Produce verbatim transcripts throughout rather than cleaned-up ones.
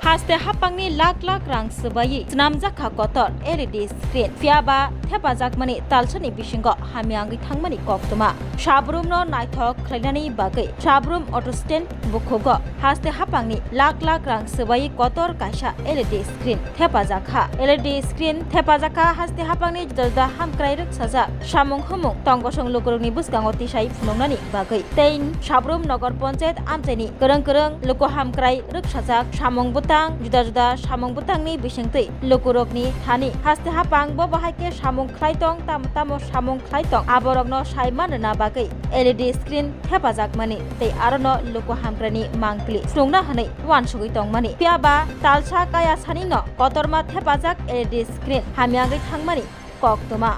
Haste hapangni lakh lakh rang swbaiwi swnamjak kha kotor L E D screen. Phiya ba thepajakmani talsani bisingo hamya wngwi thangmani koktwma. Sabrumno naithok khlainani bagwi Sabrum auto stand bukhugo haste hapangni lakh lakh rang swbaiwi kotor kaisa L E D screen thepajak kha. L E D screen thepajak kha haste hapangni juda juda hamkrai rwksajak samung humung tongosong lukurokni bwskango tisai phunuknani bagwi. Tei Sabrum Nogor Panchayat amchaini kwrwng kwrwng luku hamkrai rwksajak samung bwtang, juda juda samung bwtangni bisingtwi lukurokni thani haste hapang bo bahai khe samung khlai tong, tamo tamo samung khlai tong, aborokno sai man rwna bagwi L E D screen thepajakmani tei arono luku hamkraini mangpili phunukna hwnwi uansugwi tongmani. Phiya ba talsa kaya sanino kotorma thepajak L E D screen hamya wngwi thangmani koktwma.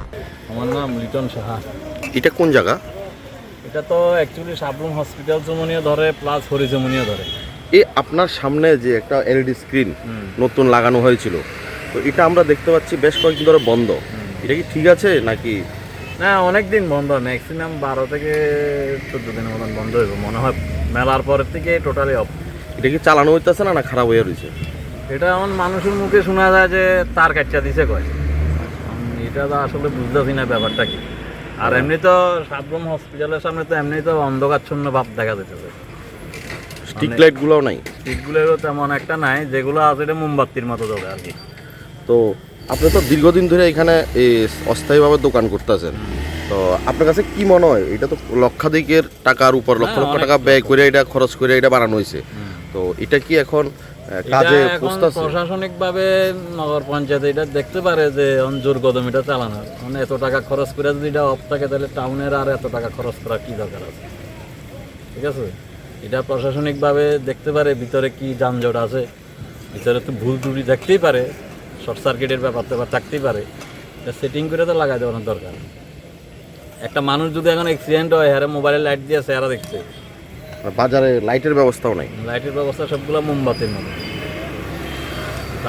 আমার নাম লিটন সাহা। এটা কোন জায়গা? এটা তো অ্যাকচুয়ালি সাবরুম হসপিটাল জমনিও ধরে, প্লাস হরি জমনিও ধরে। এই আপনার সামনে যে একটা এলইডি স্ক্রিন হুম। নতুন লাগানো হয়েছিল, তো এটা আমরা দেখতে পাচ্ছি বেশ কয়েকদিন ধরে বন্ধ। হুম। এটা কি ঠিক আছে নাকি? না, অনেক দিন বন্ধ, ম্যাক্সিমাম বারো থেকে চোদ্দ দিনের মতন বন্ধ হইব মনে হয়, মেলার পরের থেকে টোটালি অফ। এটা কি চালানো হইতেছে না, না খারাপ হয়ে রয়েছে? এটা এখন মানুষের মুখে শোনা যায় যে তার কাটটা দিছে কয়। এখন এটা তো আসলে বুঝতেছি না ব্যাপারটা কি। আর হ্যাঁ। এমনি তো সাবরুম হসপিটালের সামনে তো এমনি তো অন্ধকারচ্ছন্ন ভাব দেখা যাইতেছে। স্ট্রিট মানে লাইটগুলোও নাই? স্ট্রিটগুলোরও তেমন একটা নাই, যেগুলো আছে এটা মোমবাতির মতো জ্বলে আর কি। তো আপনি তো দীর্ঘদিন ধরে এখানে এই অস্থায়ীভাবে দোকান করতেছেন, তো আপনার কাছে কি মনে হয়, এটা তো লক্ষাধিকের টাকার উপর, লক্ষ হ্যাঁ, লক্ষ অনেক টাকা ব্যয় টাকা। করে এটা খরচ করে এটা বানানো হয়েছে, হুম। তো এটা কি এখন, আহ, এটা কাজে এখন পৌঁছতেছে? প্রশাসনিকভাবে নগর পঞ্চায়েত এটা দেখতে পারে যে এখন জোর কদম এটা চালানোর, মানে এত টাকা খরচ করে যদি এটা অফ থাকে তাহলে টাউনের আর এত টাকা খরচ করার কি দরকার আছে, ঠিক আছে? এটা প্রশাসনিকভাবে দেখতে পারে ভিতরে কি যানজট আছে, ভিতরে তো ভুল ত্রুটি থাকতেই পারে, শর্ট সার্কিটের ব্যাপার ট্যাপার থাকতেই পারে, এটা সেটিং করে তো লাগাই দেওয়ানোর দরকার। একটা মানুষ যদি এখন অ্যাক্সিডেন্ট হয়, হ্যাঁ, মোবাইলে লাইট দিয়ে চেহারা দেখছে। আর বাজারে লাইটের ব্যবস্থাও নাই। লাইটের ব্যবস্থা সবগুলো মোমবাতির মতো।